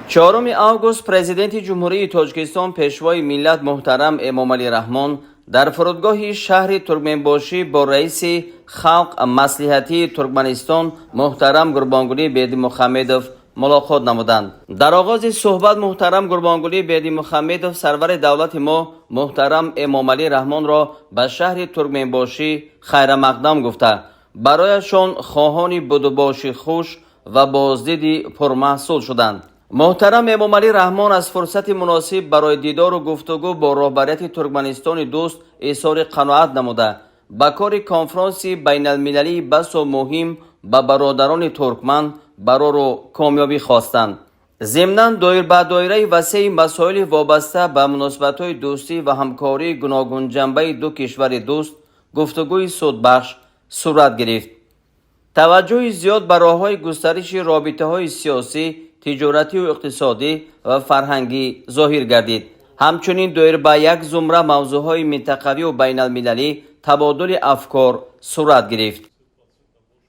4 август Президенти Ҷумҳурии Тоҷикистон, Пешвои миллат муҳтарам Эмомалӣ Раҳмон дар фурудгоҳи шаҳри Туркменбошӣ бо раиси Халқ Маслиҳатии Туркманистон муҳтарам Гурбонгулӣ Бердимухамедов мулоқот намуданд. Дар оғози суҳбат муҳтарам Гурбонгулӣ Бердимухамедов сарвари давлати мо муҳтарам Эмомалӣ Раҳмонро ба шаҳри Туркменбошӣ хайрамақдам гуфта, барояшон хоҳони будубоши хуш ва боздиди пурмаҳсул шуданд. Муҳтарам Эмомалӣ Раҳмон аз фурсати муносиб барои дидору гуфтугӯ бо роҳбарияти Туркманистони дӯст изҳори қаноат намуда, ба кори конфронси байналмилалии басо муҳим ба бародарони туркман барору комёбӣ хостанд. Зимнан, доир ба доираи васеи масоили вобаста ба муносибатҳои дӯстӣ ва ҳамкории гуногунҷанбаи ду кишвари дӯст гуфтугӯи судбахш сурат гирифт. Таваҷҷӯҳи зиёд ба роҳҳои густариши робитаҳои сиёсӣ, тиҷоратию иқтисодӣ ва фарҳангӣ зоҳир гардид. Ҳамчунин доир ба як зумра мавзӯъҳои минтақавию байналмилалӣ табодули афкор сурат гирифт.